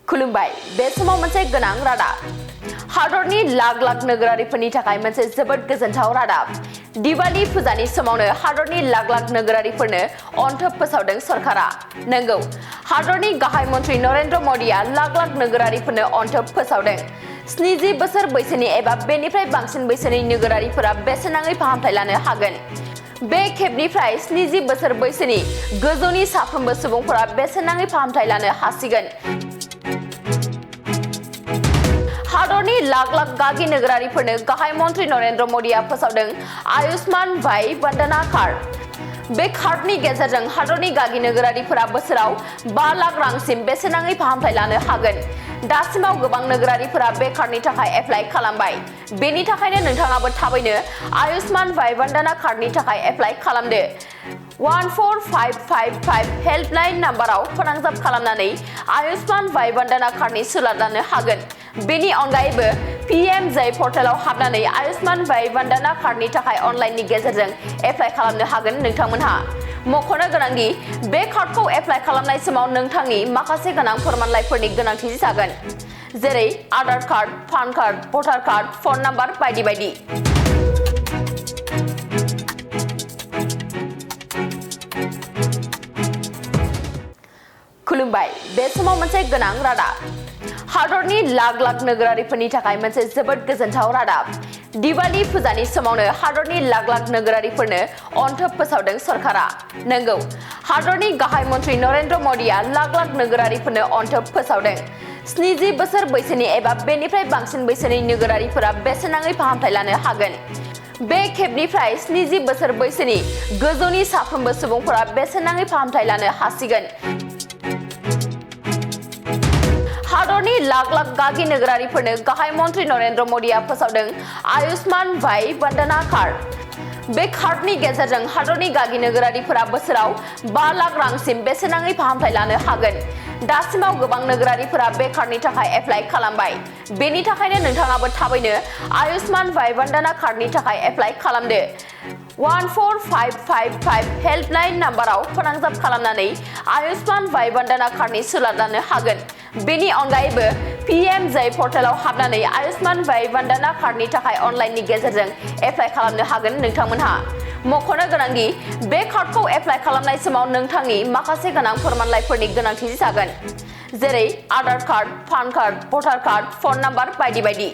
खुलुमबाय बे समाव मोनसे गोनां रादाब हादरनि लाख लाख नोगोरारिफोरनि थाखाय मोनसे जोबोद गोजोनथाव रादाब दिवाली फुजानि समावनो हादरनि लाख लाख नोगोरारिफोरनो अनथोब फोसावदों सरकारा नंगौ हादरनि गाहाय मन्त्रि नरेन्द्र मदिया लाख लाख नोगोरारिफोरनो अनथोब फोसावदों 70 बोसोर बैसोनि एबा बेनिफ्राय बांसिन बैसोनि नोगोरारिफोरा बेसेन नाङै फाहामथाय लानो हागोन बे खेबनिफ्राय 70 बोसोर बैसोनि गोजौनि साफ्रोमबो सुबुंफोरा बेसेन नाङै फाहामथाय लानो हासिगोन हादरनि लाख लाख गागि नोगोरारिफोरनो गाहाय मन्त्रि नरेन्द्र मदिया फोसावदों आयुष्मान भाई वंदना कार्ड बे कार्डनि गेजेरजों हादरनि गागि नोगोरारिफोरा बोसोराव 5 लाख रांसिम बेसेन नाङै फाहामथाय लानो हागोन दासिमाव गोबां नोगोरारिफोरा बे कार्डनि थाखाय एप्लाइ खालामबाय बेनि थाखायनो नोंथाङाबो थाबैनो आयुष्मान भाई वंदना कार्डनि थाखाय एप्लाइ खालामदो 14555 हेल्पलाइन नाम्बाराव फोनांजाब खालामनानै आयुष्मान भाई वंदना कार्डनि सुलाद लानो हागोन बेनि अनगायैबो PMJ पर्टेलाव हाबनानै आयुष्मान भाई वंदना कार्डनि थाखाय अनलाइननि गेजेरजों एप्लाइ खालामनो हागोन नोंथांमोनहा मख'नो गोनांदि बे कार्डखौ एप्लाइ खालामनाय समाव नोंथांनि माखासे गोनां फोरमानलाइफोरनि गोनांथि जागोन जेरै आधार कार्ड पान कार्ड भटार कार्ड फन नाम्बार बायदि बायदि खुलुमबाय बे समाव मोनसे गोनां रादाब हादरनि लाख लाख नोगोरारिफोरनि थाखाय मोनसे जोबोद गोजोनथाव रादाब दिवाली फुजानि समावनो हादरनि लाख लाख नोगोरारिफोरनो अनथोब फोसावदों सरकारा नंगौ हादरनि गाहाय मन्त्रि नरेन्द्र मदिया लाख लाख नोगोरारिफोरनो अनथोब फोसावदों 70 बोसोर बैसोनि एबा बेनिफ्राय बांसिन बैसोनि नोगोरारिफोरा बेसेन नाङै फाहामथाय लानो हागोन बे खेबनिफ्राय 70 बोसोर बैसोनि गोजौनि साफ्रोमबो सुबुंफोरा बेसेन नाङै फाहामथाय लानो हासिगोन हादरनि लाख लाख गागि नोगोरारिफोरनो गाहाय मन्त्रि नरेन्द्र मदिया फोसावदों आयुष्मान भाई वंदना कार्ड बे कार्डनि गेजेरजों हादरनि गागि नोगोरारिफोरा बोसोराव 5 लाख रांसिम बेसेन नाङै फाहामथाय लानो हागोन दासिमाव गोबां नोगोरारिफोरा बे कार्डनि थाखाय एप्लाइ खालामबाय बेनि थाखायनो नोंथाङाबो थाबैनो आयुष्मान भाई वंदना कार्डनि थाखाय एप्लाइ खालामदो 14555 हेल्पलाइन नाम्बाराव फोनांजाब खालामनानै आयुष्मान भाई वंदना कार्डनि सुलाद लानो हागोन बेनि अनगायैबो PMJ पर्टेलाव हाबनानै आयुष्मान भाई वंदना कार्डनि थाखाय अनलाइननि गेजेरजों एप्लाइ खालामनो हागोन नोंथांमोनहा मख'नो गोनांदि बे कार्डखौ एप्लाइ खालामनाय समाव नोंथांनि माखासे गोनां फोरमानलाइफोरनि गोनांथि जागोन जेरै आधार कार्ड पान कार्ड भटार कार्ड फन नाम्बार बायदि बायदि